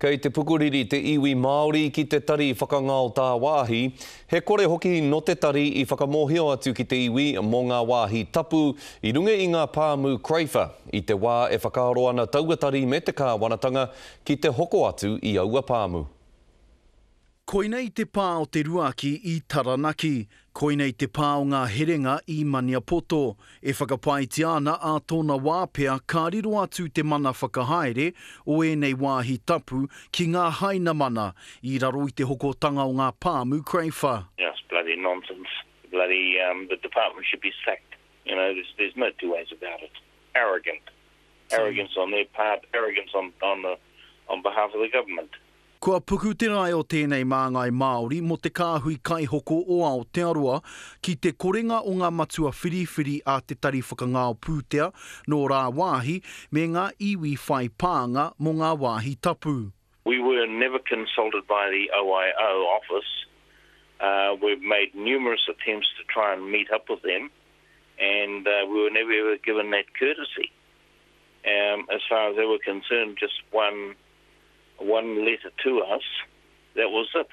Kei te pukuriri te iwi Māori ki te tari whakangao tāwāhi, he kore hoki nō te tari i whakamōhio atu ki te iwi mō ngā wāhi tapu i runga i ngā pāmu Craifer i te wā e whakaaro ana taua tari me te kāwanatanga ki te hoko atu i aua pāmu. Koinei te pā o Te Ruaki i Taranaki. Koinei te pā o ngā herenga i Maniapoto. E whakapaetia ana ā tōna wā pea ka riro atu te mana whakahaere o ēnei wāhi tapu ki ngā Hainamana i raro i te hokotanga o ngā pāmu Craifer. Just bloody nonsense. Bloody um the department should be sacked. You know, there's there's no two ways about it. Arrogant. Arrogance on their part, arrogance on on the on behalf of the government. Kua puku te rae o tēnei māngai Māori mō te kāhui kaihoko o Aotearoa ki te korenga o ngā matua whiriwhiri a Te Tari Whakangao Pūtea nō rāwāhi me ngā iwi whai pānga mō ngā wāhi tapu. We were never consulted by the OIO office. We've made numerous attempts to try and meet up with them and we were never ever given that courtesy. As far as they were concerned, just one one letter to us, that was it.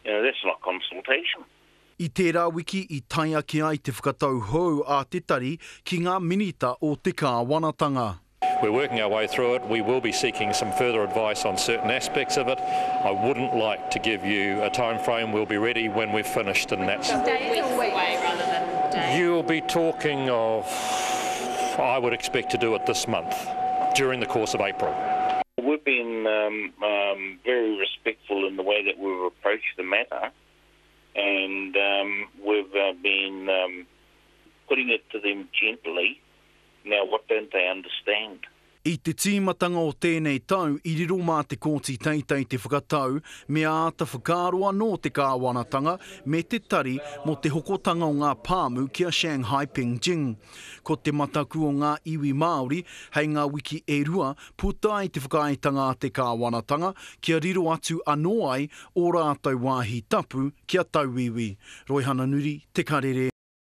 You know, that's not consultation. I tērā wiki i tae ake ai te whakatau hou a te tari ki ngā minita o te kāwanatanga. We're working our way through it. We will be seeking some further advice on certain aspects of it. I wouldn't like to give you a timeframe. We'll be ready when we've finished and that's... Days or weeks away rather than days? You'll be talking of... I would expect to do it this month, during the course of April. We've been um, um, very respectful in the way that we've approached the matter, and um, we've uh, been um, putting it to them gently. Now, what don't they understand? I te tīmatanga o tēnei tau i riro mā te Kōti Teitei te whakatau me āta whakaaro anō te kāwanatanga me te tari mō te hokotanga o ngā pāmu ki a Shanghai Pengjing. Ko te mataku o ngā iwi Māori hei ngā wiki e rua puta ai te whakaaetanga a te kāwanatanga kia riro atu anō ai ō rātou wāhi tapu ki a tauiwi. Roihana Nuri, Te Karere.